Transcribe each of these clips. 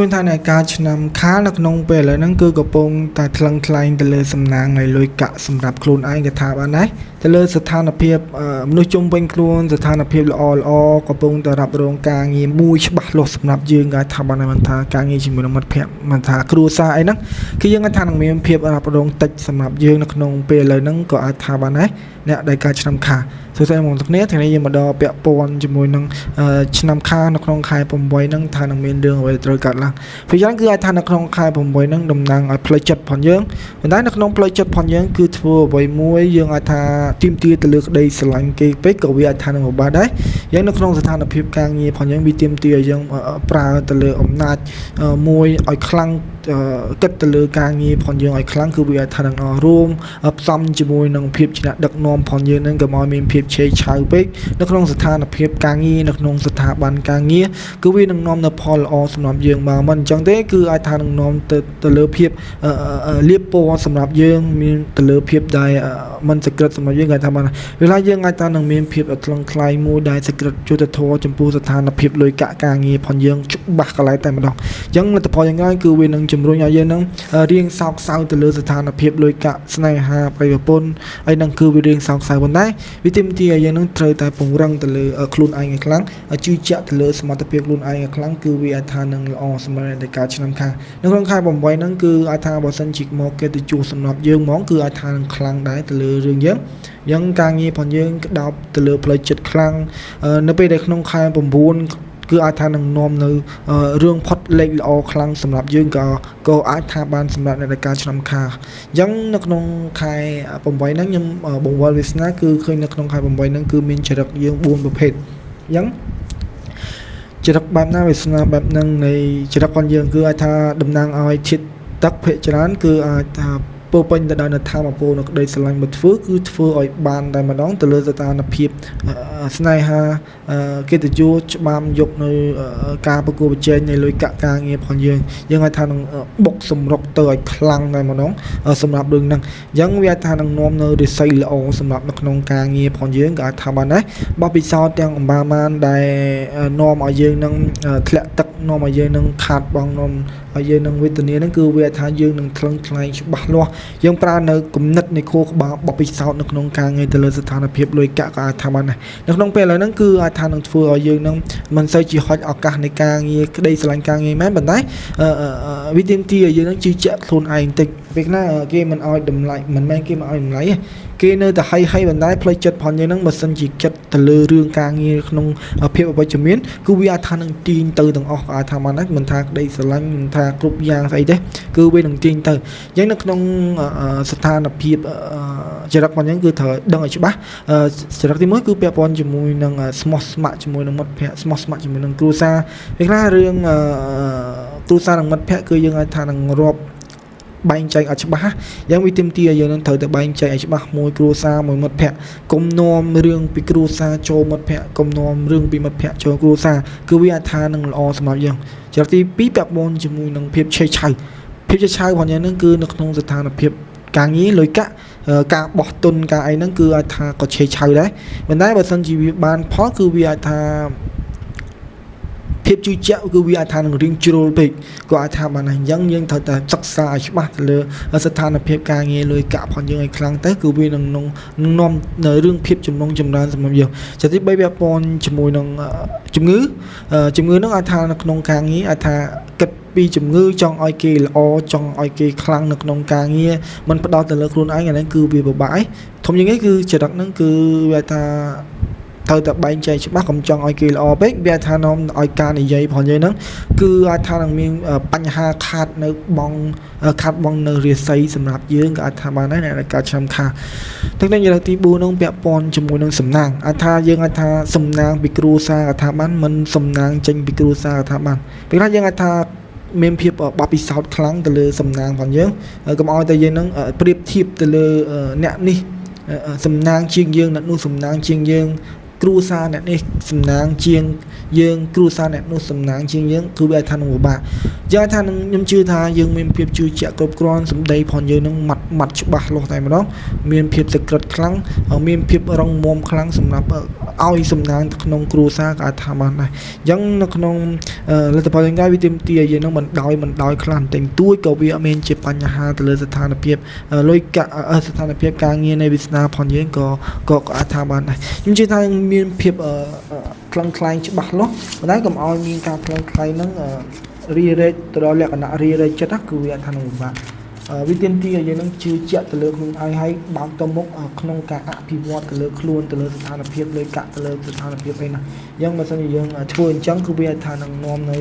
ឃើញថាអ្នកការឆ្នាំខាលនៅក្នុងពេលឥឡូវហ្នឹងគឺកំពុងតែថ្លឹងថ្លែងទៅលើសំណាងនៃលុយកាក់សម្រាប់ខ្លួនឯងក៏ថាបានដែរទៅលើស្ថានភាពមនុស្សជុំវិញខ្លួនស្ថានភាពល្អល្អកំពុងតែរ៉ាប់រងការងារមួយច្បាស់លាស់សម្រាប់យើងក៏ថាបានដែរមិនថាការងារជាមួយនឹងមិត្តភ័ក្តិមិនថាគ្រួសារអីហ្នឹងគឺយើងអាចថានឹងមានភាពរ៉ាប់រងតិចសម្រាប់យើងនៅក្នុងពេលឥឡូវហ្នឹងក៏អាចថាបានដែរអ្នកដែលការឆ្នាំខាលសួស្តីបងប្អូនទាំងគ្នាថ្ងៃនេះយើងមកដល់ពាក់ព័ន្ធជាមួយនឹងឆ្នាំខាលនៅក្នុងខែ8ហ្នឹងថានឹងមានរឿងអ្វីត្រូវកើតឡើង ព្រោះយ៉ាងគឺអាចថានៅក្នុងខែ8ហ្នឹងតំណាងឲ្យផ្លូវចិត្តផងយើងប៉ុន្តែនៅក្នុងផ្លូវចិត្តផងយើងគឺធ្វើអ្វីមួយយើងអាចថាទាមទារទៅលើក្តីស្រឡាញ់គេពេកក៏វាអាចថានឹងពិបាកដែរយ៉ាងនៅក្នុងស្ថានភាពការងារផងយើងវាទាមទារឲ្យយើងប្រើទៅលើអំណាចមួយឲ្យខ្លាំងគិតទៅលើការងារផងយើងឲ្យខ្លាំងគឺវាអាចថានឹងរួមផ្សំជាមួយនឹងភាពជាអ្នកដឹកនាំផងយើងនឹងកុំឲ្យមានភាពឆេវឆាវពេកនៅក្នុងស្ថានភាពការងារនៅក្នុងស្ថាប័នការងារគឺវានឹងនាំនៅផលល្អសម្រាប់យើងបើមិនអញ្ចឹងទេគឺអាចថានឹងនាំទៅទៅលើភាពលៀបពណ៌សម្រាប់យើងមានទៅលើភាពដែលមិនសក្រិតសម្រាប់យើងគេថាបានវេលាយើងអាចថានឹងមានភាពថ្លឹងថ្លែងមួយដែលសក្រិតយុត្តិធម៌ចំពោះស្ថានភាពលុយកាក់ការងារផងយើងច្បាស់កន្លែងតែម្ដងអញ្ចឹងលទ្ធផលយ៉ាងណាគឺវានឹងជំរុញឲ្យយើងនឹងរៀងសោកសៅទៅលើស្ថានភាពលុយកាក់ស្នេហាប្រិយប្រពន្ធហើយនឹងគឺវារៀងសោកសៅប៉ុន្តែវាទាមទារឲ្យយើងនឹងត្រូវតែពង្រឹងទៅលើខ្លួនឯងឲ្យខ្លាំងជឿជាក់ទៅលើសមត្ថភាពខ្លួនឯងឲ្យខ្លាំងគឺវាអាចថានឹងល្អសម្រាប់ในការឆ្នាំខានៅក្នុងខែ8ហ្នឹងគឺអាចថាបើសិនជាមកគេទៅជួសសម្រាប់យើងហ្មងគឺអាចថានឹងខ្លាំងដែរទៅលើរឿងយើងអញ្ចឹងការងារផងយើងក្តោបទៅលើផ្លូវចិត្តខ្លាំងនៅពេលដែលក្នុងខែ9គឺអាចថានឹងនាំនៅរឿងផុតលេខល្អខ្លាំងសម្រាប់យើងក៏ក៏អាចថាបានសម្រាប់អ្នកការឆ្នាំខាអញ្ចឹងនៅក្នុងខែ8ហ្នឹងខ្ញុំបង្វិលវាសនាគឺឃើញនៅក្នុងខែ8ហ្នឹងគឺមានចរិតយើង4ប្រភេទអញ្ចឹងចរិតបែបណាវាសនាបែបហ្នឹងនៃចរិតរបស់យើងគឺអាចថាតំណាងឲ្យធាតុទឹកភាគច្រើនគឺអាចថាពោពេញទៅដោយនៅធម៌ពលនៅក្តីស្រឡាញ់មកធ្វើគឺធ្វើឲ្យបានតែម្ដងទៅលើស្ថានភាពស្នេហាកិត្តិយសច្បាមយកនៅការប្រកួតប្រជែងនៃលុយកាក់ការងារផងយើងយើងអាចថានឹងបុកសម្រុកទៅឲ្យខ្លាំងតែម្ដងសម្រាប់រឿងហ្នឹងអញ្ចឹងវាអាចថានឹងនាំនៅរិស័យល្អសម្រាប់នៅក្នុងការងារផងយើងក៏អាចថាបានដែរបទពិសោធន៍ទាំងអម្បាមានដែលនាំឲ្យយើងនឹងធ្លាក់ទឹកនាំឲ្យយើងនឹងខាតបង់នាំឲ្យយើងនឹងវេទនាហ្នឹងគឺវាថាយើងនឹងថ្លឹងថ្លែងច្បាស់លាស់យើងប្រើនៅគំនិតនៃខួរក្បាលបទពិសោធន៍នៅក្នុងការងារទៅលើស្ថានភាពលុយកាក់ក៏អាចថាបានដែរនៅក្នុងពេលឥឡូវហ្នឹងគឺអាចថានឹងធ្វើឲ្យយើងនឹងមិនសូវជាហុចឱកាសនៃការងារក្តីស្រឡាញ់ការងារមែនប៉ុន្តែវិធានទីឲ្យយើងនឹងជឿជាក់ខ្លួនឯងតិចពេលខ្លះគេមិនឲ្យតម្លៃមិនមែនគេមិនឲ្យតម្លៃទេគេនៅតែហៃហៃបណ្ដាផ្លូវចិត្តផងយើងហ្នឹងបើសិនជាចិត្តទៅលើរឿងការងារក្នុងភាពអវិជ្ជមានគឺវាអាចថានឹងទាញទៅទាំងអស់ក៏អាចថាបានដែរមិនថាក្តីស្រឡាញ់មិនថាគ្រប់យ៉ាងស្អីទេគឺវានឹងទាញទៅអញ្ចឹងនៅក្នុងស្ថានភាពចរិតរបស់យើងគឺត្រូវដឹងឲ្យច្បាស់ចរិតទី1គឺពាក់ព័ន្ធជាមួយនឹងស្មោះស្ម័គ្រជាមួយនឹងមិត្តភ័ក្តិស្មោះស្ម័គ្រជាមួយនឹងគ្រួសារពេលខ្លះរឿងគ្រួសារនិងមិត្តភ័ក្តិគឺយើងអាចថានឹងរាប់បែងចែកឲ្យច្បាស់យ៉ាងវាទាមទារឲ្យយើងនឹងត្រូវតែបែងចែកឲ្យច្បាស់មួយគ្រួសារមួយមិត្តភ័ក្តិកុំនាំរឿងពីគ្រួសារចូលមិត្តភ័ក្តិកុំនាំរឿងពីមិត្តភ័ក្តិចូលគ្រួសារគឺវាអាចថានឹងល្អសម្រាប់យើងចរិតទី2ពាក់ព័ន្ធជាមួយនឹងភាពឆេវឆៅភាពឆេវឆៅរបស់យើងនឹងគឺនៅក្នុងស្ថានភាពការងារលុយកាក់ការបោះទុនការអីហ្នឹងគឺអាចថាក៏ឆេវឆៅដែរប៉ុន្តែបើសិនជាវាបានផលគឺវាអាចថាភាពជឿជាក់គឺវាអាចថានឹងរៀងជ្រុលពេកក៏អាចថាបានដែរអញ្ចឹងយើងត្រូវតែសិក្សាឲ្យច្បាស់ទៅលើស្ថានភាពការងារលុយកាក់ផងយើងឲ្យខ្លាំងទៅគឺវានឹងនាំនៅរឿងភាពចំណងចម្រើនសម្រាប់យើងចទី3ពាក់ព័ន្ធជាមួយនឹងជំងឺជំងឺនឹងអាចថានៅក្នុងការងារអាចថាគិតពីជំងឺចង់ឲ្យគេល្អចង់ឲ្យគេខ្លាំងនៅក្នុងការងារមិនផ្ដោតទៅលើខ្លួនឯងអាហ្នឹងគឺវាពិបាកឯងធំជាងគេគឺចរិតហ្នឹងគឺវាថាត្រូវតែបែងចែកច្បាស់កុំចង់ឲ្យគេល្អពេកវាថានាំឲ្យការនិយាយផងយើងហ្នឹងគឺអាចថានឹងមានបញ្ហាខាតនៅបងខាតបងនៅរាសីសម្រាប់យើងក៏អាចថាបានដែរអ្នកការឆ្នាំខាទាំងនេះទី4ហ្នឹងពាក់ព័ន្ធជាមួយនឹងសំណាងអាចថាយើងអាចថាសំណាងពីគ្រួសារក៏ថាបានមិនសំណាងចេញពីគ្រួសារក៏ថាបានពេលខ្លះយើងអាចថាមានភាពបទពិសោធន៍ខ្លាំងទៅលើសំណាងរបស់យើងកុំឲ្យតែយើងនឹងប្រៀបធៀបទៅលើអ្នកនេះសំណាងជាងយើងអ្នកនោះសំណាងជាងយើងគ្រួសារអ្នកនេះសំណាងជាងយើងគ្រួសារអ្នកនោះសំណាងជាងយើងគឺវាអាចថានឹងពិបាក យើងថានឹងខ្ញុំជឿថាយើងមានភាពជឿជាក់គ្រប់គ្រាន់សម្ដីផងយើងនឹងម៉ាត់ម៉ាត់ច្បាស់លាស់តែម្ដងមានភាពសក្រិតខ្លាំងមានភាពរឹងមាំខ្លាំងសម្រាប់ឲ្យសំណាងក្នុងគ្រួសារក៏អាចថាបានដែរអញ្ចឹងនៅក្នុងលទ្ធផលយ៉ាងវាទាមទារយើងនឹងបណ្ដោយបណ្ដោយខ្លះបន្តិចបន្តួចក៏វាអត់មានជាបញ្ហាទៅលើស្ថានភាពលុយកាក់ស្ថានភាពការងារនៃវាសនាផងយើងក៏ក៏អាចថាបានដែរខ្ញុំជឿថាមានភាពថ្លឹងថ្លែងច្បាស់លាស់ប៉ុន្តែកុំឲ្យមានការថ្លឹងថ្លែងហ្នឹងរីរែកទៅដល់លក្ខណៈរីរែកចិត្តគឺវាអត់ថានឹងពិបាកវិធានទីឲ្យយើងនឹងជឿជាក់ទៅលើខ្លួនឯងហើយបើកទៅមុខក្នុងការអភិវឌ្ឍទៅលើខ្លួនទៅលើស្ថានភាពលុយកាក់ទៅលើស្ថានភាពអីណាអញ្ចឹងបើសិនជាយើងធ្វើអញ្ចឹងគឺវាអាចថានឹងនាំនៅ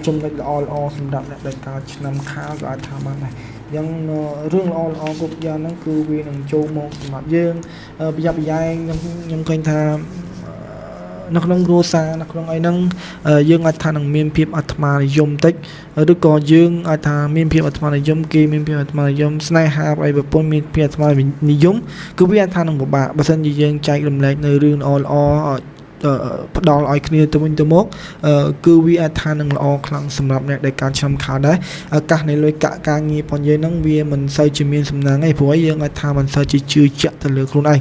ចំណុចល្អល្អសម្រាប់អ្នកដែលកើតឆ្នាំខាលក៏អាចថាបានដែរអញ្ចឹងរឿងល្អល្អគ្រប់យ៉ាងហ្នឹងគឺវានឹងចូលមកសម្រាប់យើងប្រយ័ត្នប្រយែងខ្ញុំឃើញថានៅក្នុងគ្រួសារនៅក្នុងអីហ្នឹងយើងអាចថានឹងមានភាពអាត្មានិយមតិចឬក៏យើងអាចថាមានភាពអាត្មានិយមគេមានភាពអាត្មានិយមស្នេហាប្តីប្រពន្ធមានភាពអាត្មានិយមគឺវាអាចថានឹងពិបាកបើសិនជាយើងចែករំលែកនៅរឿងល្អល្អផ្ដល់ឲ្យគ្នាទៅវិញទៅមកគឺវាអាចថានឹងល្អខ្លាំងសម្រាប់អ្នកដែលកើតឆ្នាំខាលដែរឱកាសនៃលុយកាក់ការងារផងយើងហ្នឹងវាមិនសូវជាមានសំណាងទេព្រោះយើងអាចថាមិនសូវជាជឿជាក់ទៅលើខ្លួនឯង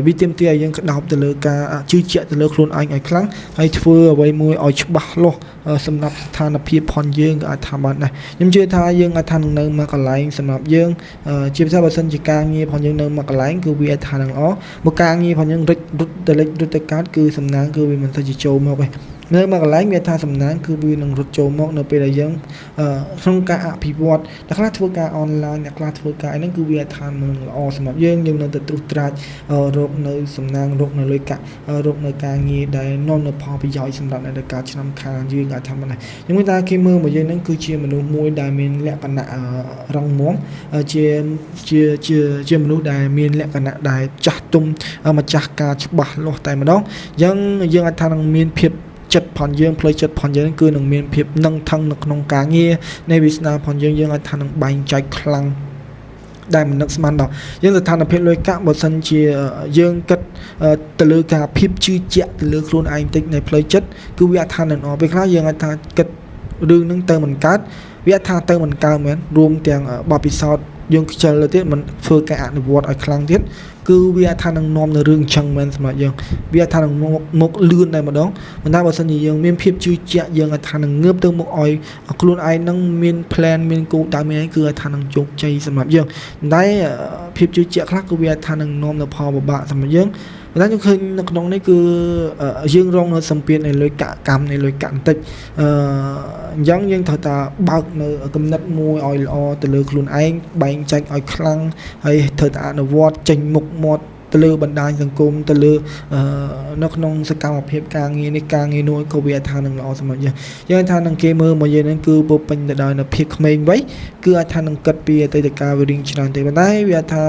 វាទាមទារឲ្យយើងក្តោបទៅលើការជឿជាក់ទៅលើខ្លួនឯងឲ្យខ្លាំងហើយធ្វើអ្វីមួយឲ្យច្បាស់លាស់សម្រាប់ស្ថានភាពផងយើងក៏អាចថាបានដែរខ្ញុំជឿថាយើងអាចថានឹងនៅមួយកន្លែងសម្រាប់យើងជាពិសេសបើសិនជាការងារផងយើងនៅមួយកន្លែងគឺវាអាចថានឹងល្អបើការងារផងយើងរិចរត់ទៅលិចរត់ទៅកើតគឺសំណាងគឺវាមិនសូវជាចូលមកទេនៅមួយកន្លែងវាថាសំណាងគឺវានឹងរត់ចូលមកនៅពេលដែលយើងក្នុងការអភិវឌ្ឍអ្នកខ្លះធ្វើការអនឡាញអ្នកខ្លះធ្វើការអីហ្នឹងគឺវាថានឹងល្អសម្រាប់យើងយើងនៅតែត្រុសត្រាចរកនៅសំណាងរកនៅលុយកាក់រកនៅការងារដែលនាំនៅផលប្រយោជន៍សម្រាប់អ្នកដែលកើតឆ្នាំខាលយើងអាចថាមិនដែរខ្ញុំគិតថាគេមើលមកយើងហ្នឹងគឺជាមនុស្សមួយដែលមានលក្ខណៈរឹងមាំជាជាជាជាមនុស្សដែលមានលក្ខណៈដែលចាស់ទុំម្ចាស់ការច្បាស់លាស់តែម្ដងអញ្ចឹងយើងអាចថានឹងមានភាពចិត្តផងយើងផ្លូវចិត្តផងយើងគឺនឹងមានភាពនឹងថឹងនៅក្នុងការងារនៃវាសនាផងយើងយើងអាចថានឹងបែងចែកខ្លាំងដែលមិននឹកស្មានដល់យើងស្ថានភាពលុយកាក់បើសិនជាយើងគិតទៅលើការភាពជឿជាក់ទៅលើខ្លួនឯងតិចនៃផ្លូវចិត្តគឺវាអាចថានឹងអស់ពេលខ្លះយើងអាចថាគិតរឿងហ្នឹងទៅមិនកើតវាអាចថាទៅមិនកើតមែនរួមទាំងបទពិសោធន៍យើងខ្ជិលទៅទៀតមិនធ្វើការអនុវត្តឲ្យខ្លាំងទៀតគឺវាអាចថានឹងនាំនៅរឿងចឹងមែនសម្រាប់យើងវាអាចថានឹងមកលឿនតែម្ដងប៉ុន្តែបើសិនជាយើងមានភាពជឿជាក់យើងអាចថានឹងងើបទៅមុខឲ្យខ្លួនឯងនឹងមាន plan មានគោលដៅមានអីគឺអាចថានឹងជោគជ័យសម្រាប់យើងតែភាពជឿជាក់ខ្លះគឺវាអាចថានឹងនាំនៅផលពិបាកសម្រាប់យើងប៉ុន្តែខ្ញុំឃើញនៅក្នុងនេះគឺយើងរងនៅសម្ពាធនៃលុយកាក់កម្មនៃលុយកាក់បន្តិចអញ្ចឹងយើងត្រូវតែបើកនៅគំនិតមួយឲ្យល្អទៅលើខ្លួនឯងបែងចែកឲ្យខ្លាំងហើយត្រូវតែអនុវត្តចេញមុខមាត់ទៅលើបណ្ដាញសង្គមទៅលើនៅក្នុងសកម្មភាពការងារនេះការងារនោះក៏វាថានឹងល្អសម្រាប់យើងយើងថានឹងគេមើលមកយើងហ្នឹងគឺពោពេញទៅដោយនៅភាពក្មេងវ័យគឺអាចថានឹងគិតពីអតីតកាលវារៀងច្រើនទេប៉ុន្តែវាថា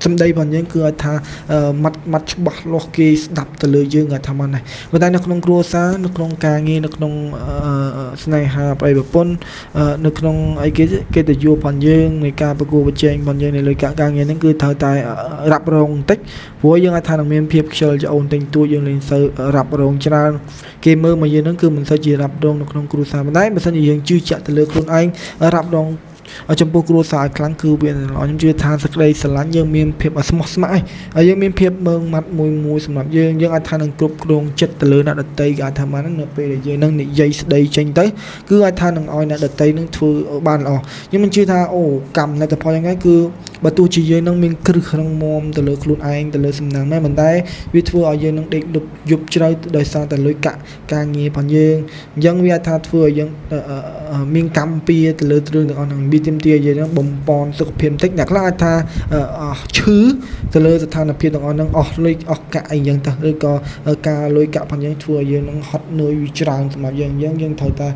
សម្ដីរបស់យើងគឺអាចថាម៉ាត់ម៉ាត់ច្បាស់លាស់គេស្ដាប់ទៅលើយើងអាចថាបានដែរប៉ុន្តែនៅក្នុងគ្រួសារនៅក្នុងការងារនៅក្នុងស្នេហាប្តីប្រពន្ធនៅក្នុងអីគេកិត្តិយសរបស់យើងនៃការប្រកួតប្រជែងរបស់យើងនៅលើការងារហ្នឹងគឺត្រូវតែរ៉ាប់រងបន្តិចព្រោះយើងអាចថានឹងមានភាពខ្ជិលច្អូនទិញទួចយើងលែងសូវរ៉ាប់រងច្រើនគេមើលមកយើងហ្នឹងគឺមិនសូវជារ៉ាប់រងនៅក្នុងគ្រួសារប៉ុន្តែបើសិនជាយើងជឿជាក់ទៅលើខ្លួនឯងរ៉ាប់រងចំពោះគ្រួសារឲ្យខ្លាំងគឺវាល្អខ្ញុំជឿថាសេចក្តីស្រឡាញ់យើងមានភាពស្មោះស្ម័គ្រហើយយើងមានភាពមើងម៉ាត់មួយមួយសម្រាប់យើងយើងអាចថានឹងគ្រប់គ្រងចិត្តទៅលើអ្នកដទៃក៏អាចថាបាននៅពេលដែលយើងនឹងនិយាយស្ដីចេញទៅគឺអាចថានឹងឲ្យអ្នកដទៃនឹងធ្វើបានល្អខ្ញុំមិនជឿថាអូកម្មលទ្ធផលយ៉ាងណាគឺបើទោះជាយើងនឹងមានគ្រឹះរឹងមាំទៅលើខ្លួនឯងទៅលើសំណាងមែនប៉ុន្តែវាធ្វើឲ្យយើងនឹងដេកលុបយប់ជ្រៅដោយសារតែលុយកាក់ការងាររបស់យើងអញ្ចឹងវាអាចថាធ្វើឲ្យយើងមានកម្មពៀទៅលើរឿងទាំងអស់ហ្នឹងវាទាមទារយើងនឹងបំពន់សុខភាពបន្តិចអ្នកខ្លះអាចថាឈឺទៅលើស្ថានភាពទាំងអស់ហ្នឹងអស់លុយអស់កាក់អីចឹងទៅឬក៏ការលុយកាក់របស់យើងធ្វើឲ្យយើងនឹងហត់នឿយច្រើនសម្រាប់យើងយើងត្រូវតែ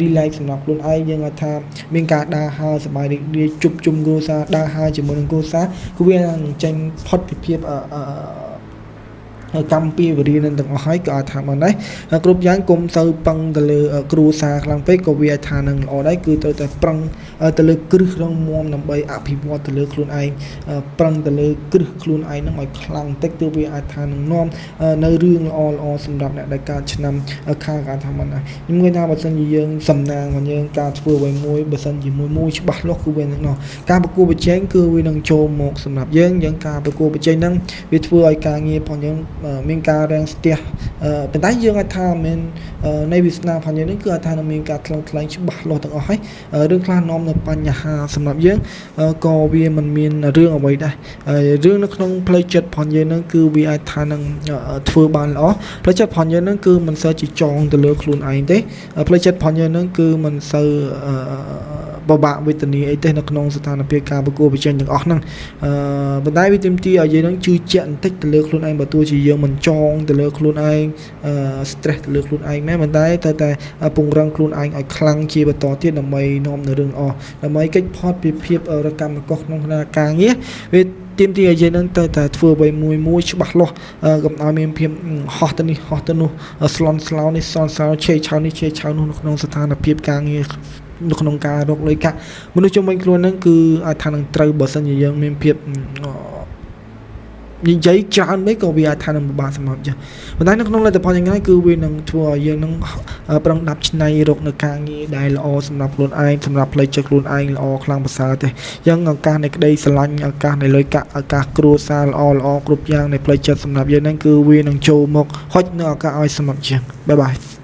relax សម្រាប់ខ្លួនឯងយើងអាចថាមានការដើរហើរសប្បាយរីករាយជុំគ្រួសារដើរហើរជាមួយនឹងគ្រួសារគឺវានឹងចេញផុតពីភាព កម្មពីវរីនឹងទាំងអស់ហើយក៏អាចថាបានដែរគ្រប់យ៉ាងគុំសូវពឹងទៅលើគ្រួសារខ្លាំងពេកក៏វាអាចថានឹងល្អដែរគឺត្រូវតែប្រឹងទៅលើគ្រឹះរឹងមាំដើម្បីអភិវឌ្ឍទៅលើខ្លួនឯងប្រឹងទៅលើគ្រឹះខ្លួនឯងនឹងឲ្យខ្លាំងបន្តិចទើបវាអាចថានឹងនាំនៅរឿងល្អល្អសម្រាប់អ្នកដែលកើតឆ្នាំខាក៏អាចថាបានដែរខ្ញុំគិតថាបើសិនជាយើងសំណាងរបស់យើងការធ្វើអ្វីមួយបើសិនជាមួយមួយច្បាស់លាស់គឺវានឹងនោះការប្រកួតប្រជែងគឺវានឹងចូលមកសម្រាប់យើងយើងការប្រកួតប្រជែងហ្នឹងវាធ្វើឲ្យការងាររបស់យើងមានការរាំងស្ទះប៉ុន្តែយើងអាចថាមាននៃវាសនារបស់យើងនេះគឺអាចថានឹងមានការថ្លឹងថ្លែងច្បាស់លាស់ទាំងអស់ហើយរឿងខ្លះនាំនៅបញ្ហាសម្រាប់យើងក៏វាមិនមានរឿងអ្វីដែររឿងនៅក្នុងផ្លូវចិត្តរបស់យើងហ្នឹងគឺវាអាចថានឹងធ្វើបានល្អផ្លូវចិត្តរបស់យើងហ្នឹងគឺមិនសូវជាចងទៅលើខ្លួនឯងទេផ្លូវចិត្តរបស់យើងហ្នឹងគឺមិនសូវពិបាកវេទនាអីទេនៅក្នុងស្ថានភាពការប្រកួតប្រជែងទាំងអស់ហ្នឹងអឺប៉ុន្តែវាទាមទារឲ្យយើងនឹងជឿជាក់បន្តិចទៅលើខ្លួនឯងបើទោះជាយើងមិនចងទៅលើខ្លួនឯងអឺ stress ទៅលើខ្លួនឯងមែនប៉ុន្តែត្រូវតែពង្រឹងខ្លួនឯងឲ្យខ្លាំងជាបន្តទៀតដើម្បីនាំនៅរឿងល្អដើម្បីគេចផុតពីភាពរកម្មកោសក្នុងការងារវាទាមទារឲ្យយើងនឹងទៅតែធ្វើអ្វីមួយមួយច្បាស់លាស់កុំឲ្យមានភាពហោះទៅនេះហោះទៅនោះស្លន់ស្លោនេះស្លន់ស្លោឆេឆៅនេះឆេឆៅនោះនៅក្នុងស្ថានភាពការងារនៅក្នុងការរកលុយកាក់មនុស្សជុំវិញខ្លួនហ្នឹងគឺអាចថានឹងត្រូវបើសិនជាយើងមានភាពនិយាយច្រើនពេកក៏វាអាចថានឹងពិបាកសម្រាប់ចឹងប៉ុន្តែនៅក្នុងលទ្ធផលយ៉ាងណាគឺវានឹងធ្វើឲ្យយើងនឹងប្រឹងដាប់ឆ្នៃរកនៅការងារដែលល្អសម្រាប់ខ្លួនឯងសម្រាប់ផ្លូវចិត្តខ្លួនឯងល្អខ្លាំងប្រសើរទេអញ្ចឹងឱកាសនៃក្តីស្រឡាញ់ឱកាសនៃលុយកាក់ឱកាសគ្រួសារល្អល្អគ្រប់យ៉ាងនៃផ្លូវចិត្តសម្រាប់យើងហ្នឹងគឺវានឹងចូលមកហុចនៅឱកាសឲ្យសម្រាប់ជាងបាយបាយ។